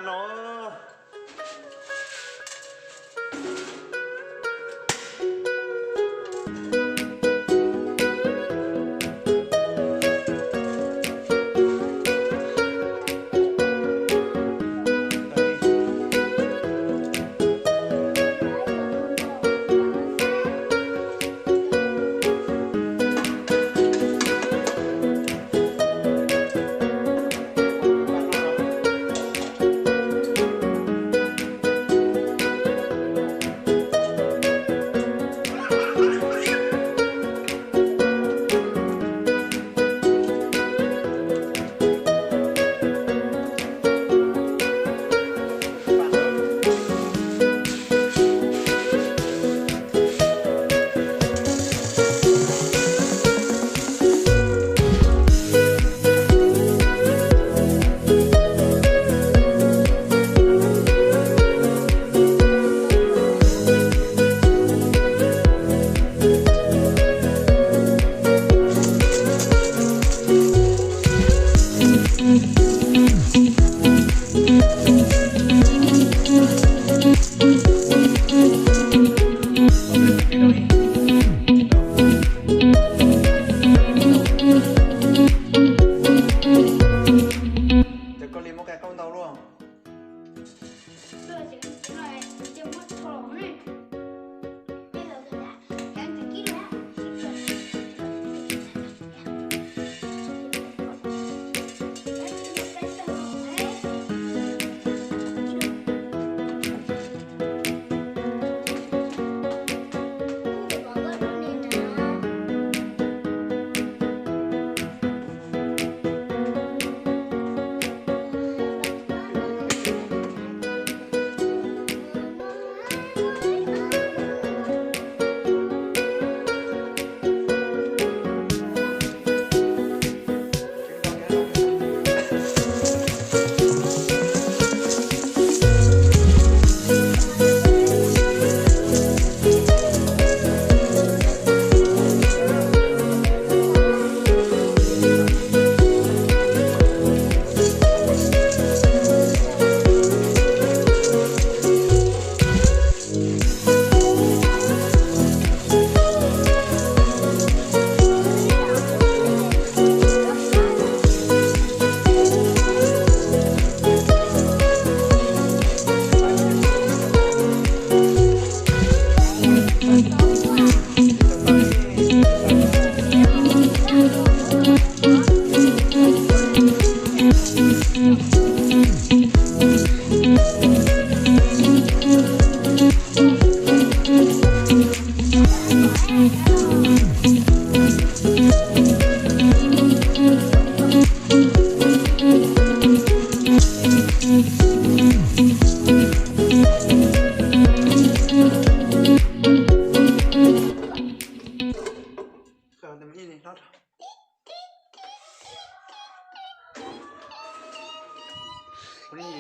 no. Ces koj li muab koj qau ntau luaj.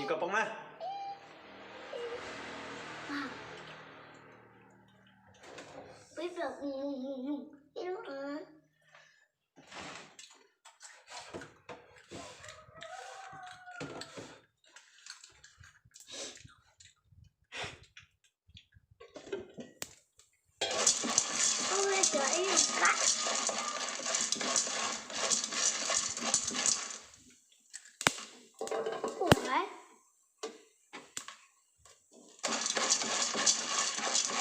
Koj poob na.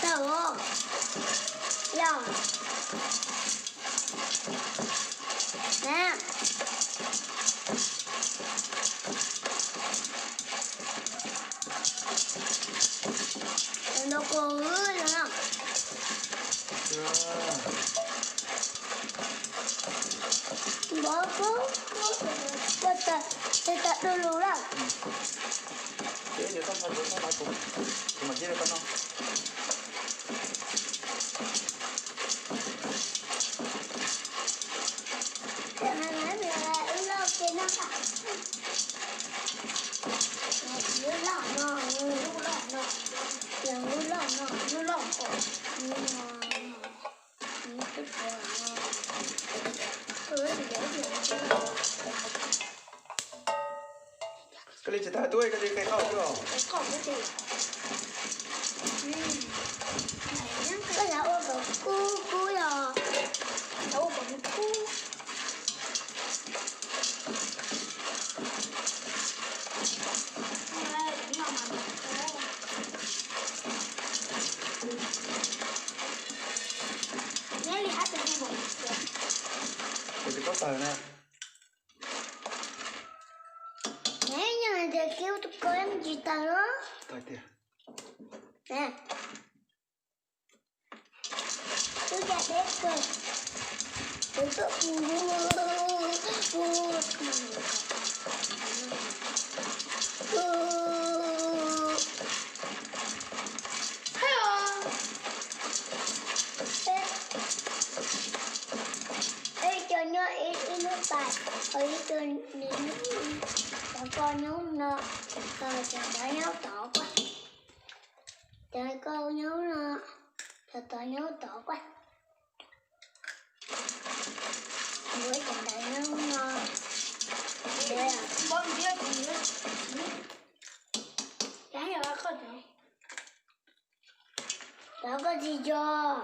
Tau os. Yog. Na. Ntau kua wb los no. Npov kub kub, koj tawm, tawm du lug lawm. Koj li tsis tau tuaj Koj li qe qoj xwb os. Qe qoj xwb tiag. Koj xav ua kom kub kub los? Xav ua kom kub. Neb li hab tus neb mus. Tus tsis paub taws na. Neb nyob hais tias kiv tus ko me ntsis taws no. Taws tiag. Wb ca deb kawg. Tus tuaj pus. Ib co nyob ib lub pas, ho ib co nyob, cov ko nyob no, cov ntawd nyob tod quaj. Cov ko nyob no, cov tod nyob tod quaj. Ua cov ntawd nyob no. Cov ko tsis yog.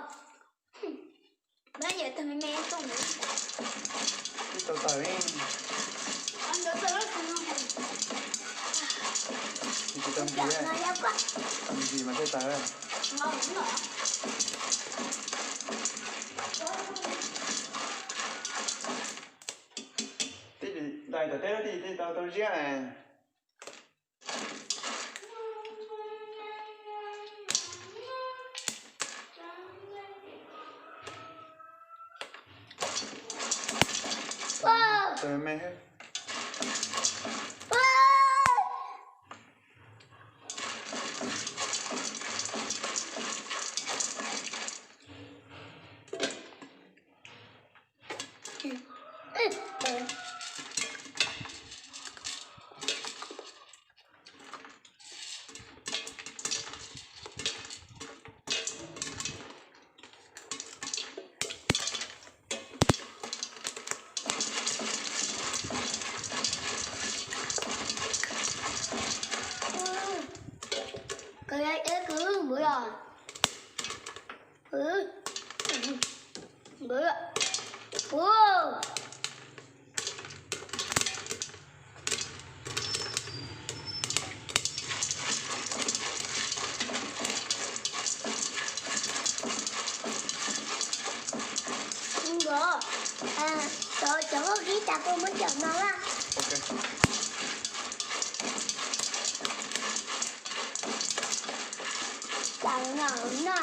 Ib tau taws li. Tsis tau ntsis, tsis mas thiaj taws. Tej dais tom teb no tej tau tau ziab. Koj yog eb kwv npua los? Npua. Npua, cov, cov koj kib tas kuv muab cawm no na. Cawm no na.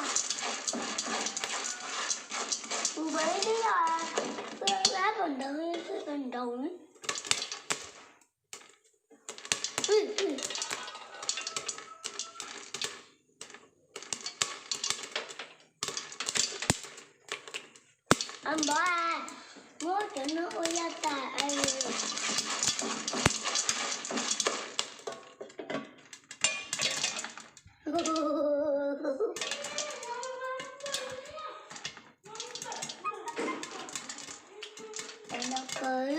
Npua ib twb yog, ab pom ntawd, nraud. Npua, muab cov no ua yaj tas. Tus nraug kawg,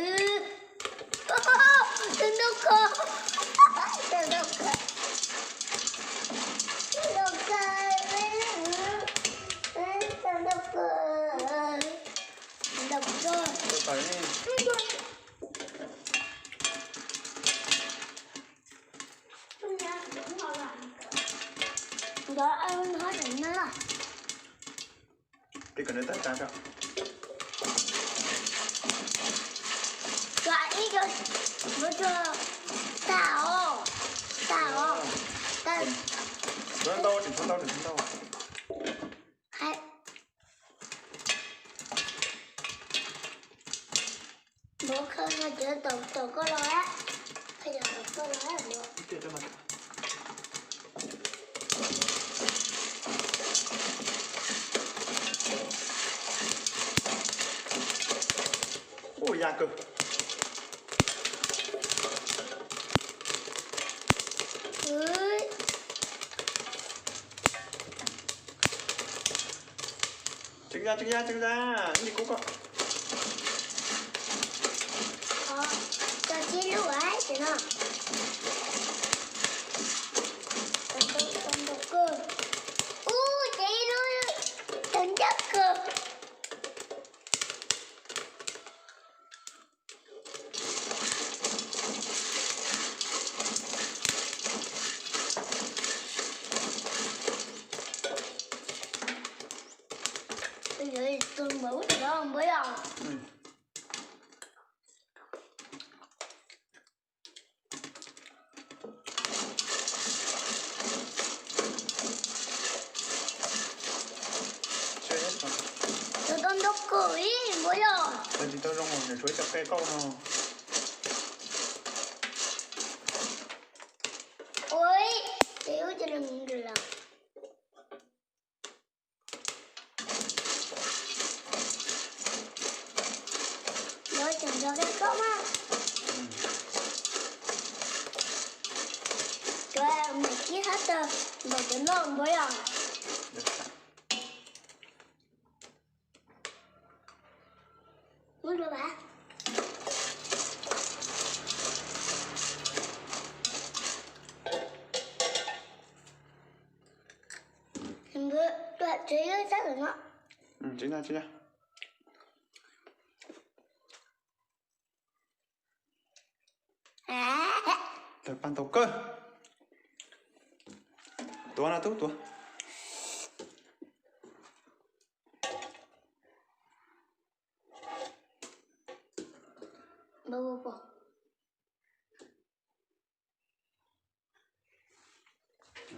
tus nraug kawg, tus nraug kawg, tus nraug kawg, tus nraug kawg, tus nraug kawg. Nkawd nyob tam no. Peb kom nws tawm tag tso. Tsuav ib co, tag os, tag os, tag. Tsuav ntau, tseem tshuav ntau, tseem tshuav ntau. Npua, khaws cov tom, tom koj los, khaws cov tom koj los. Ua ya kawg. Tseem ya, tseem ya, tseem ya, ib li kub koj. Tau tsib lub ces no. Npawg ub tsis tau npawg yog. Tau ntau kawg ib npawg yog. Tsis tau zoo, nws tshuav ib co qe kauj no. Ua ib, ces ub cia li mus lawm. Lawv tseem nrog qe kauj mas. Cov me kib hab tawg npaum cov no npawg yog. Ub, dua vas. Npawg, tuaj tsev ib sab lawm no. Tsev no, tsev no. Tawg paj ntau kawg. Tuav no tub, tuav.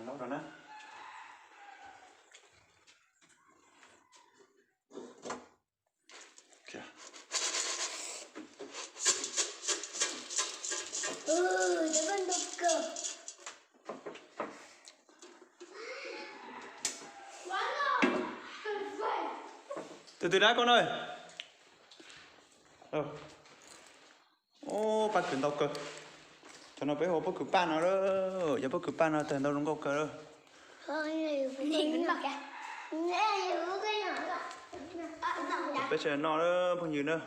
Laub rau na. Tus twg dab koj na? Ub, pob kws ntau kawg. Cov no peb hu pob kws paj no lawm, yog pob kws paj no tawg ntau zoo nkauj kawg lawm. Peb tseem noj lawm phooj ywg na.